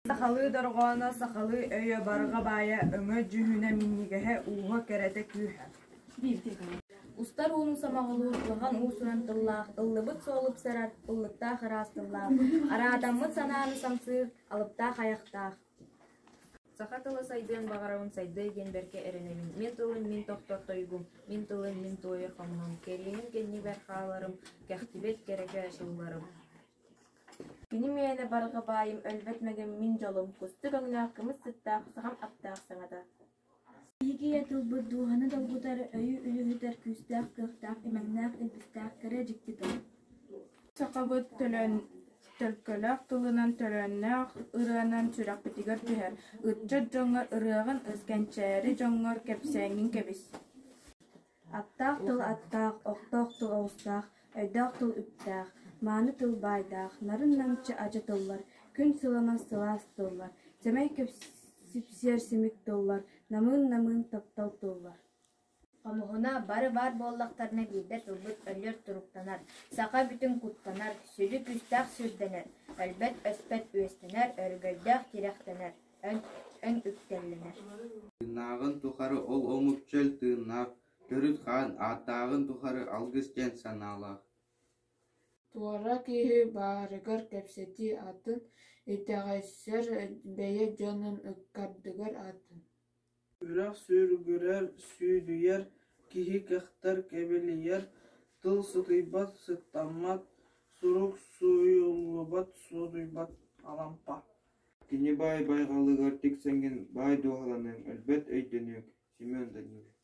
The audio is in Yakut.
Сахалыы дорҕооно, сахалыы өйө, барҕа баайа, өҥө-дьүһүнэ минньигэһэ, ууһа, кэрэтэ, күүһэ. Устар ууну сомоҕолуур улахан уус-уран тыллаах, ыллыбыт суолу ыпсарар, ыллыктаах ыраас тыллаах, араатаммыт санааны самсыыр, алыптаах айахтаах. Саха тыла сайдыан баҕарабын, сайдыа диэн бэркэ эрэнэбин. Мин тылым мин тохтор тойугум, мин тылым мин туойар хомуһум, кэриэһим кэннибэр хааларым, кэхтибэт кэрэкэ тылларым. Кини миэнэ барҕа баайым, өлбөт мэҥим, мин дьолум, кустук өҥнөөх кымыс сыттаах, сахам аптаах саҥата. Биһиги ийэ тылбыт дууһаны долгутар, өйү үлүһүтэр күүстээх, кыахтаах, имэҥнээх, илбистээх, кэрэ дьикти тыл. Сахабыт төлкөлөөх тылынан төлөннөөх ырыанан сүрэхпитигэр түһэр, ыччат дьоҥҥор ырыаҕын ыс, кэнчээри дьоҥҥор кэпсээҥҥин кэбис. Аптаах тыл аттаах, охтоох тыл оҕустаах, өйдөөх тыл үптээх, мааны тыл баайдаах, нарын-намчы адьа тыллар, күн сыламан сылаас тыллар, сэмэй сипсиэр симик тыллар, намыын-намыын таптал тыллар. Хомуһуна бары баар буоллахтарына биирдэ тылбыт өлөр туруктанар, саха бүтүн куттанар, сүдү күүстээх сүрдэнэр, өлбөт-өспөт үөстэнэр, өрөгөйдөөх тирэхтэнэр, өҥ үктэллэнэр. Тыыннааҕын тухары ол омук чөл тыыннаах, төрүт хаан ааттааҕын тухары алгыс диэн санаалаах. Туора киһи баарыгар кэпсэтии атын, итэҕэйсэр бэйэ дьонун ыккардыгар атын. Үрэх сүүрүгүрэр, сүүдүйэр, киһи кэхтэр, кэбилийэр, тыл сытыйбат, сыттаммат, сурук сууйуллубат, суодуйбат Алампа Кини баай байҕалыгар тиксэҥҥин баай дууһаланыаҥ, өлбөт өйдөнүөҥ Семен Данилов.